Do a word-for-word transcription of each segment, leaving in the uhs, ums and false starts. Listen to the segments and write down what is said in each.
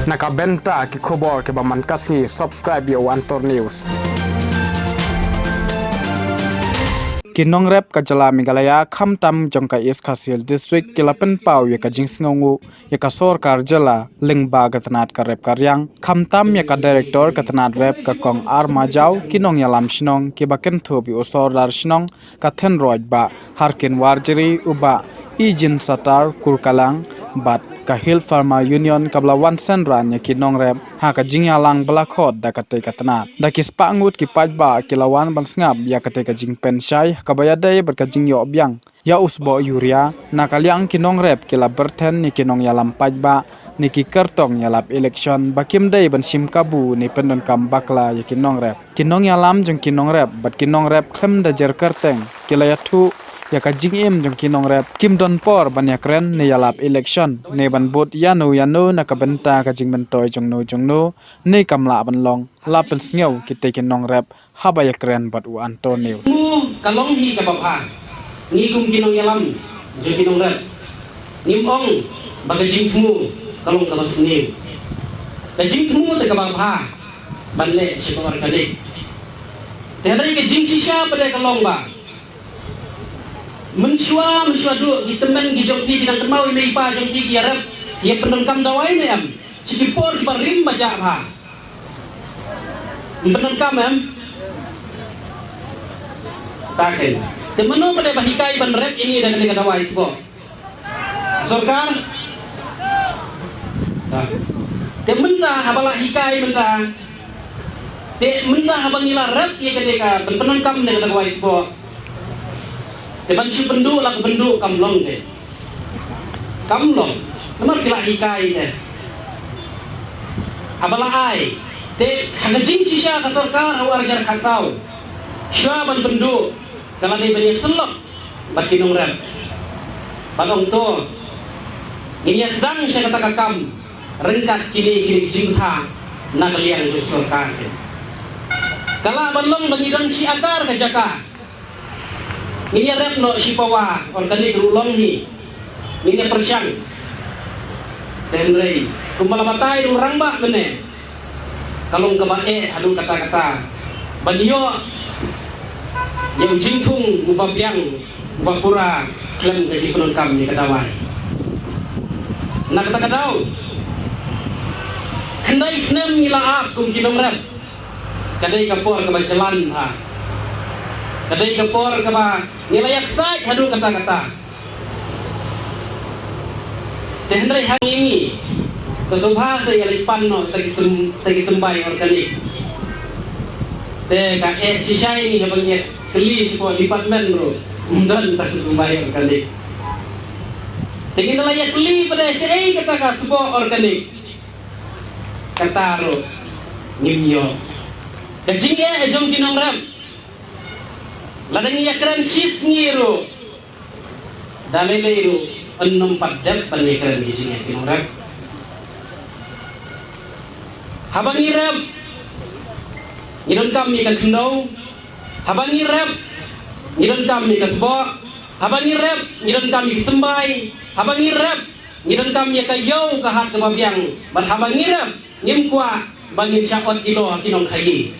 Na ka bynta ki khubor kiba man ka sngi, subscribe ïa u Antor News. Ki nongrep ka jylla Meghalaya khamtam jong ka East Khasi Hills District ki la pynpaw ïa ka jingsngewnguh ïa ka sorkar jylla lyngba ka tnat ka rep ka riang, khamtam ïa ka director ka tnat rep ka Kong R Majaw, ki nongïalam shnong kiba kynthup ïa u Sordar shnong ka Thenroid Bah Harkin Warjri, u Bah Ijin Satar Kurkalang, bad ka Hill Farmer Union kaba la wan synran ïa ki nongrep ha ka jingïalang ba la khot da katei ka tnat. Da ki spah ngut ki paidbah ki la wan ban sngap ïa katei ka jingpynshai kaba ïadei bad ka jingïoh biang ïa u sboh urea. Na ka liang ki nongrep ki la byrthen ïa ki nongïalam paidbah ne ki kyrtong ïalap election ba kim dei ban shim kabu ne pyndonkam bakla ïa ki nongrep. Ki nongïalam jong ki nongrep bad ki nongrep khlem da jer kyrteng ki la ïathuh ïa ka jingim jong ki nongrep kim don por ban ïakren ne ïalap election ne ban bud ïano ïano na ka bynta ka jingmyntoi jongno jongno ne kam lah ban long, la pynsngew kitei ki nongrep haba ïakren bad u Antor News. Ka long hi kaba bha. Ngi kum ki nongïalam jong ki nongrep ngim ong ba ka jingthmu ka long kaba sniew. Ka jingthmu te kaba bha ban leh shi ka organic. Te hynrei ka jingshisha pat ka long ba mynshuwa, mynshuwa duh ki tymmen ki jong phi ki dang kynmaw ïa i mei i pa jong phi ki ïarep, ki ïa pyndonkam dawai ne em? Shi ki por kiba rim ba jah bha. Ym pyndonkam em? Taken. Te mano pat ba hikai ban rep ïa ngi da kane ka dawai sboh? Sorkar. Te mynta haba la hikai mynta, te mynta haba ngi la rep ïa kane ka ban pyndonkam ne ka dawai sboh, te ban shu pynduh la ka pynduh kam long te. Kam long. Namar ki la hikai te. Haba la ai te ha ka jingshisha ka sorkar ha u ar hajar khatsaw, shuwa ban pynduh ka la dei ban ïasyllok bad ki nongrep. Ban ong to ngin ïa sdang sha kata ka kam ryngkat kine kine ki jingtha na ka liang jong sorkar. Ka lah ban long ba ngi don shi akar ka jaka. Ngin ïa rep noh shi pawa organic ruh long hi. Ngin ïa pyrshang. Te hynrei kumba la batai da u rangbah mynne, ka long kaba eh haduh katta katta ban ïoh ïa u jingthung uba biang uba pura khlem ka jingpyndonkam ïa ka dawai. Na kata ka daw, khyndai snem ngi la ap kum ki nongrep. Ka dei ka por kaba jlan ha. Ka dei ka por kaba ngi la ïaksaid haduh katta katta. Te hynrei ha ngi, ka sngewbha sa ïa leit pan noh ta ki sym, ta ki symbai organic. Te ka eh shisha ïa ngi haba ngi ïa kylli sha department ruh ym don ta ki symbai organic. Te ngi la ïa kylli pat shaei kata ka sboh organic. Kata ruh ngim ïoh. Ka jingeh jong ki nongrep, lada ngi ïakren shi sngi ruh, da lei lei ruh yn nym pat dep ban ïakren ki jingeh ki nongrep. Haba ngi rep ngi donkam ïa ka khyndew. Haba ngi rep ngi donkam ïa ka sboh. Haba ngi rep ngi donkam ïa ka symbai. Haba ngi rep ngi donkam ïa ka ïew ka hat kaba biang. Bad haba ngi rep ngim kwah ba ngin shah ot kilo ha ki nongkhaïi.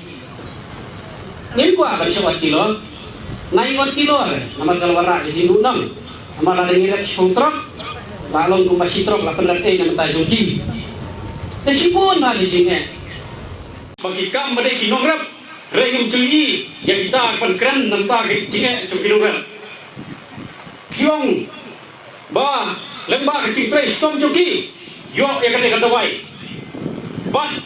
Ngim kwah ban shah ot kilo. Nai ot kilo re namar ka la wanrah ka jingduhnong. Namar lada ngi rep shiphew trok, la long kumba shi trok la pynrep ei na bynta jong ki. Te shibun ha ki jingeh ba ki kam ba dei ki nongrep, hynrei ngim ju ïohi ïa kita ban kren na bynta ki jingeh jong ki nongrep. Ki ong ba lyngba ka jingtrei shitom jong ki ïoh ïa kane ka dawai. Bad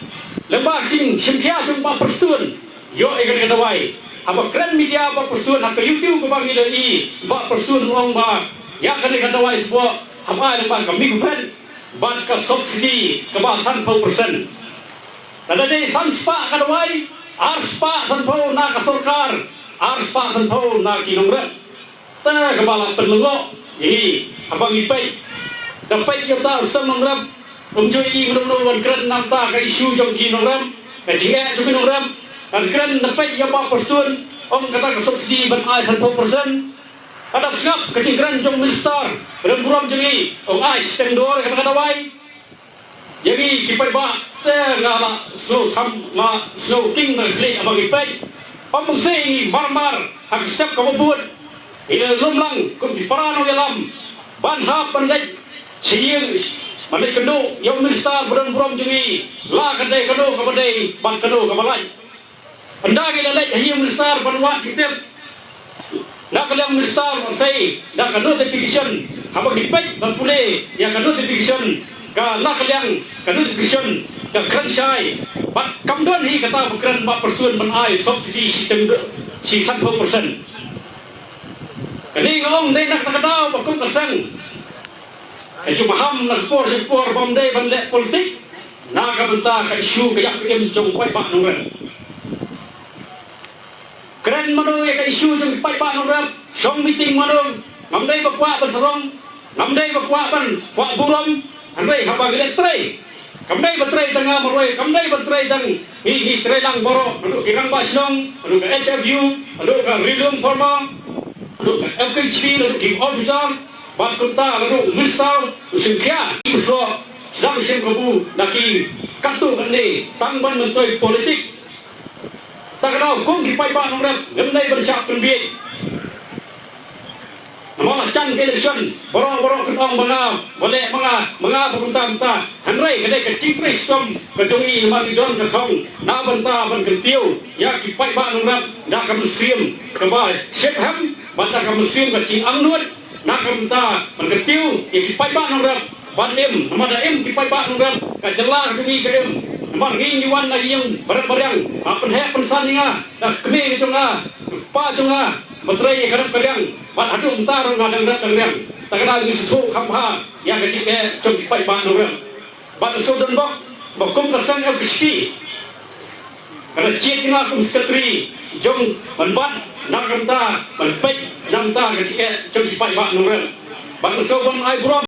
lyngba ka jingshim khia jong Bah Prestone ïoh ïa kane ka dawai. Haba kren media Bah Prestone ha ka YouTube kaba ngi la ïohi, Bah Prestone u ong ba ïa kane ka dawai sboh haba ai lyngba ka MIG-Vent bad ka subsidy kaba sanphew percent. Lada dei san spah ka dawai, ar spah sanphew na ka sorkar, ar spah sanphew na ki nongrep. Te kaba la pynlyngngoh ïa ngi haba ngi peit, da peit ïa uta u seng nongrep, ym ju ïohi mano mano ban kren na bynta ka issue jong ki nongrep, ka jingeh jong ki nongrep. Ngan kren da peit ïa Bah Prestone, ong kata ka subsidy ban ai sanphew percent. Ka dap sngap ka jingkren jong u minister ba don burom jong ngi, ong ai shiteng dor kata ka dawai. Ïa ngi ki paidbah te nga la sngewthuh, la sngewthuh da ka khlieh ba ngi peit. Ym mynsiem ngi mar mar ha ka step kaba bud. Ngi la lum lang kum ki para nongïalam ban hap ban leit sha ïing, ban leit kynduh ïa u minister ba don burom jong ngi, la ka dei kano kaba dei bad kano kaba lait. Ynda ngi la leit ha ïing minister ban wad jingtip na ka liang minister, ba sei da ka notification, haba ngi peit ban pule ïa ka notification ka na ka liang ka notification ka kren shai bad kam don hi kata ba kren ba pyrshah ban ai subsidy shi teng shi sanphew percent. Kane nga ong dei na kata ka daw ba kum ka seng ka jubab na ka por sha ka por bym dei ban leh politik na ka bynta ka issue ka ïap ka im jong u paidbah nongrep. Kren mano ïa ka issue jong u paidbah nongrep, shong meeting mano, ngam dei ba kwah ban sarong, ngam dei ba kwah ban kwah burom, hynrei haba ngi leh trei, kam dei ba trei tang nga marwei, kam dei ba trei tang ngi, ngi trei lang baroh, haduh ki rangbah shnong, haduh ka H F U, haduh ka Ri Lum Pharma, haduh ka F K H P, haduh ki officer, bad kumta haduh u minister u shim khia, u soh, dang shim kabu da ki katto katne tang ban myntoi politik. Ta ka daw kum ki paidbah nongrep ngim dei ban shah pynbieit. Namar la jan ka election, baroh baroh kin ong ba nga, ba leh ma nga, ma nga ba kumta kumta. Hynrei ka dei ka jingtrei shitom ka jong ngi namar ngi don ka thong na bynta ban kyntiew ïa ki paidbah nongrep da ka mynsiem kaba shephem bad da ka mynsiem ka jingangnud na ka bynta ban kyntiew ïa ki paidbah nongrep ban im, namar da im ki paidbah nongrep ka jylla ka jong ngi ka im. Namar ngi ngi wan na ïing barit bariang, ha pynheh pynsan ïa nga da kmie ka jong nga, kpa jong nga, ba trei ïa ka rep ka riang, bad haduh mynta ruh nga dang rep dang riang. Ta ka daw ngi sngewthuh kham bha ïa ka jingeh jong ki paidbah nongrep. Bad nga sngewdon bok ba kum ka seng L K S P ka la jied ïa nga kum secretary jong ban bat na ka bynta ban peit na ka bynta ka jingeh jong ki paidbah nongrep. Bad nga sngewbha ban ai burom